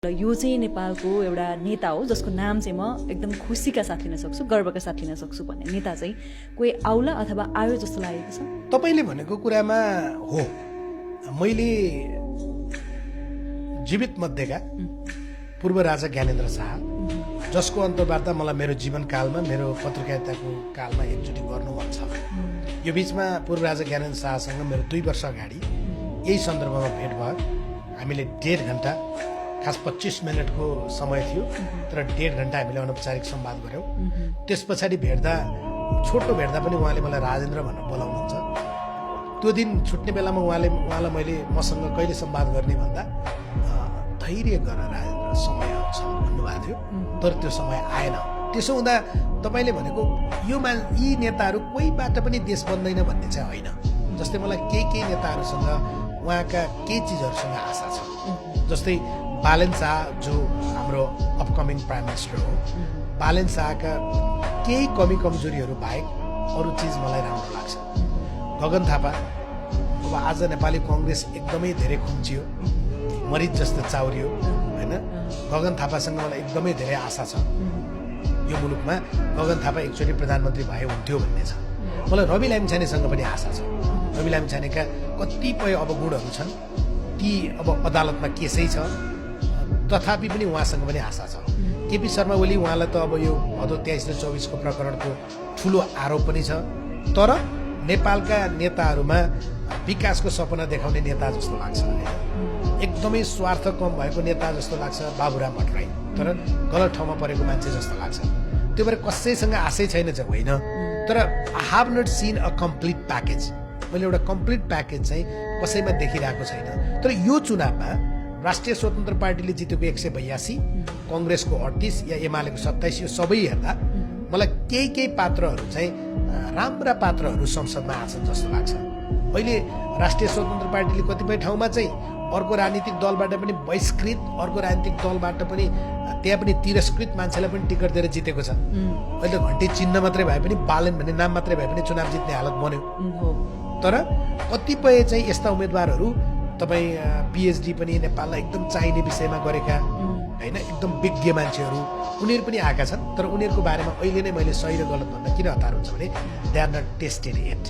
यो चाहिँ नेपालको एउटा नेता हो जसको नाम चाहिँ म एकदम खुसीका साथ लिन सक्छु, गर्वका साथ लिन सक्छु भन्ने नेता चाहिँ कोही आउला अथवा आयो जस्तो लागेको छ? तपाईले भनेको कुरामा हो। मैले जीवित मध्येका पूर्व राजा ज्ञानेन्द्र शाह, जसको अन्तर्वार्ता मलाई मेरो जीवनकालमा, मेरो पत्रकारिताको कालमा एकचोटि गर्नु मन छ। यो बीचमा पूर्व राजा ज्ञानेन्द्र शाहसँग मेरो 2 वर्ष अगाडि यही सन्दर्भमा भेट भयो। हामीले 1.5 घण्टा, खास 25 मिनटको समय थियो, तर 1.5 घण्टा हामीले अनौपचारिक संवाद गऱ्यौँ। त्यस पछाडि भेट्दा, छोटो भेट्दा पनि उहाँले मलाई राजेन्द्र भनेर बोलाउनुहुन्छ। त्यो दिन छुट्ने बेलामा उहाँलाई मैले मसँग कहिले संवाद गर्ने भन्दा धैर्य गर राजेन्द्र, समय आउँछ भन्नुभएको थियो, तर त्यो समय आएन। त्यसो हुँदा तपाईँले भनेको यी नेताहरू कोहीबाट पनि देश बन्दैन भन्ने चाहिँ होइन। जस्तै मलाई केही नेताहरूसँग उहाँका केही चिजहरूसँग आशा छ। जस्तै बालेन शाह, जो हाम्रो अपकमिङ प्राइम मिनिस्टर हो, बालेन शाहका केही कमी कमजोरीहरू बाहेक अरू चिज मलाई राम्रो लाग्छ। गगन थापा, अब आज नेपाली कांग्रेस एकदमै धेरै खुम्चियो, मरिच जस्तो चाउरियो हैन। गगन थापासँग मलाई एकदमै धेरै आशा छ। यो मुलुकमा गगन थापा एकचोटि प्रधानमन्त्री भए हुन्थ्यो भन्ने छ। मलाई रवि लामिछानेसँग पनि आशा छ। रवि लामिछानेका कतिपय अब गुणहरू छन्, ती अब अदालतमा केसै छ, तथापि पनि उहाँसँग पनि आशा छ। केपी शर्मा ओली, उहाँलाई त अब यो भदौ 23 र 24 को प्रकरणको ठुलो आरोप पनि छ, तर नेपालका नेताहरूमा विकासको सपना देखाउने नेता जस्तो लाग्छ। एकदमै स्वार्थ कम भएको नेता जस्तो लाग्छ बाबुराम भट्टराई, तर गलत ठाउँमा परेको मान्छे जस्तो लाग्छ। त्यो भएर कसैसँग आशै छैन चाहिँ होइन, तर I have not seen a complete package. मैले एउटा कम्प्लिट प्याकेज चाहिँ कसैमा देखिरहेको छैन। तर यो चुनावमा राष्ट्रिय स्वतन्त्र पार्टीले जितेको 182, कांग्रेसको 38 या एमालेको 27, यो सबै हेर्दा मलाई केही पात्रहरू चाहिँ राम्रा पात्रहरू संसदमा आछन् जस्तो लाग्छ। अहिले राष्ट्रिय स्वतन्त्र पार्टीले कतिपय ठाउँमा चाहिँ अर्को राजनीतिक दलबाट पनि बहिष्कृत, अर्को राजनीतिक दलबाट पनि त्यहाँ पनि तिरस्कृत मान्छेलाई पनि टिकट दिएर जितेको छ। अहिले घन्टी चिन्ह मात्रै भए पनि, बालेन भन्ने नाम मात्रै भए पनि चुनाव जित्ने हालत बन्यो। तर कतिपय चाहिँ यस्ता उम्मेदवारहरू, तपाईँ पीएचडी पनि नेपाललाई एकदम चाहिने विषयमा गरेका हैन, एकदम विज्ञ मान्छेहरू, उनीहरू पनि आएका छन्। तर उनीहरूको बारेमा अहिले नै मैले सही र गलत भन्न किन हतार हुन्छ भने they are not tested yet.